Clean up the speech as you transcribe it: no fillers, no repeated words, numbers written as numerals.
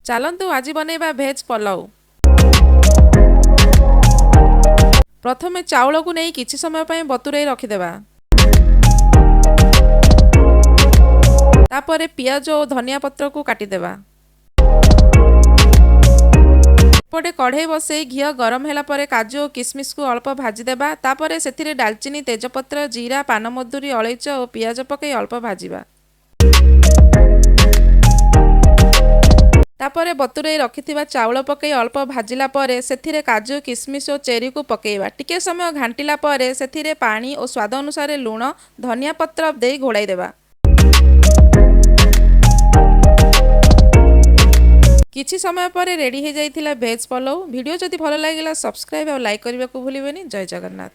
ଚାଲନ୍ତୁ ଆଜି ବନେଇବା ଭେଜ୍ ପଲାଉ। ପ୍ରଥମେ ଚାଉଳକୁ ନେଇ କିଛି ସମୟ ପାଇଁ ବତୁରେଇ ରଖିଦେବା। ତାପରେ ପିଆଜ ଓ ଧନିଆ ପତ୍ରକୁ କାଟିଦେବା। ଏପଟେ କଢ଼େଇ ବସେଇ ଘିଅ ଗରମ ହେଲା ପରେ କାଜୁ ଓ କିସମିସକୁ ଅଳ୍ପ ଭାଜିଦେବା। ତାପରେ ସେଥିରେ ଡାଲଚିନି, ତେଜପତ୍ର, ଜିରା, ପାନମଧୁରୀ, ଅଳେଇଚ ଓ ପିଆଜ ପକାଇ ଅଳ୍ପ ଭାଜିବା। ତାପରେ ବତୁରେଇ ରଖିଥିବା ଚାଉଳ ପକାଇ ଅଳ୍ପ ଭାଜିଲା ପରେ ସେଥିରେ କାଜୁ, କିସମିସ ଓ ଚେରିକୁ ପକାଇବା। ଟିକେ ସମୟ ଘାଣ୍ଟିଲା ପରେ ସେଥିରେ ପାଣି ଓ ସ୍ୱାଦ ଅନୁସାରେ ଲୁଣ, ଧନିଆ ପତ୍ର ଦେଇ ଘୋଡ଼ାଇ ଦେବା। କିଛି ସମୟ ପରେ ରେଡ଼ି ହୋଇଯାଇଥିଲା ଭେଜ୍ ପଲାଉ। ଭିଡ଼ିଓ ଯଦି ଭଲ ଲାଗିଲା, ସବସ୍କ୍ରାଇବ୍ ଆଉ ଲାଇକ୍ କରିବାକୁ ଭୁଲିବେନି। ଜୟ ଜଗନ୍ନାଥ।